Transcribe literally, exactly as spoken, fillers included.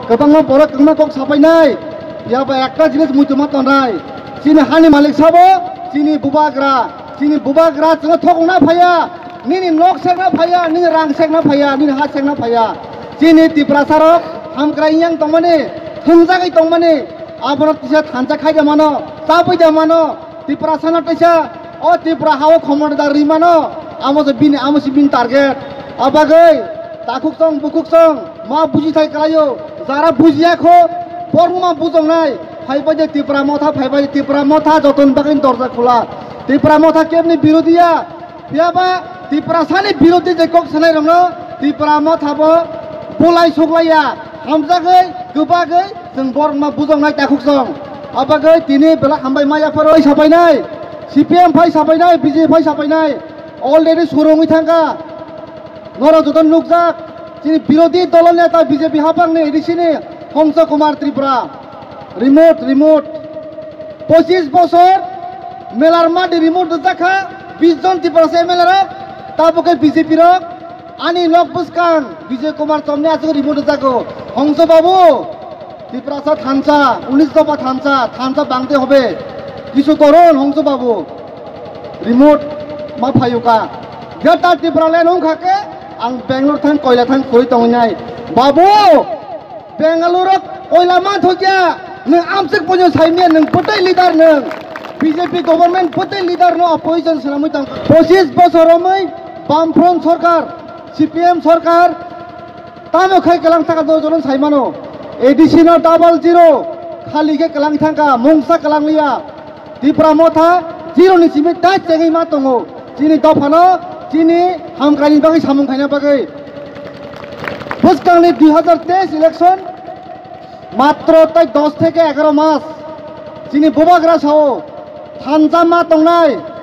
Kwbangma borok kwbangma kok sapainai, phiya ba ekta jinis muitu ma tongnai. Chini hani malik sabo, chini bubagra, chini bubagra chwngno thokna phaiya, nini nok sekna phaiya, nini rang sekna phaiya, nini ha sekna phaiya. Chini Tiprasa rok hamkrai yang tongmani, thwngjagwi tongmani, abono tisa thansa khai da mano, chabwi da mano, Tiprasano teisa o Tripura hao khomor da rimano, amo se bini, amo se bini target. Abagwi takhuk song, bukhuk song, ma buji thai kalaio, jara bujiya kho, borma bujongnai, phaibai de Tipra motha, phaibai de Tipra motha, joton bagwi dorja khula. Tipra motha kebni birodiya, phiya ba Tiprasani birodi je kok sanai rokno Tipra motha bo bulai suklaiya, hamjagwi, kwbagwi, Chwng borokno bujongnai takhuk song. Abagwi tini belai hambai ma yapharo oi sapainai. C P M phai sapainai, B J P phai sapainai. Already surungwi thangkha. Norok joto nukjak. Chini birodhi dolo neta B J P hapangni A D C ni Hongso Kumar Tripura. Remote, remote. Pochis bosor melar madi remote rwjakha. Bis jon Tiprasa M L A rok. Tabukhe B J P rok. Ani nok bwskang Bijoy Kumar Chomni aswk remote rwjago. Hongso babu, Tiprasa thansa, unis dopha thansa, thansa bangte hobe. Kisu koron hongso babu. Remote ma phayuka. Greater Tipraland wngkha khe ang Bangalore thang, Koila thang khurui tongwi nai. Babu, Bangalore o koila man thokya, nwng amsik poino saimya, nwng bwtwi leader nwng. B J P government bwtwi leader no opposition swnamwi tong. Pochis bosor romwi Bamfront sorkar, C P M sorkar, tamo khai kwlang thangkha do jono saimano. A D C no double zero, khali khe kwlang thangkha, mungsa kwlang liya. Tipra motha zero ni simi tai chengwi ma tongo. Chini dophano, chini hamkrai ni bagwi samung khaina bagwi. Bwskangni dui hazar teis election matro tai dos theke egaro mas. Chini bubagra sao thansa ma tongnai.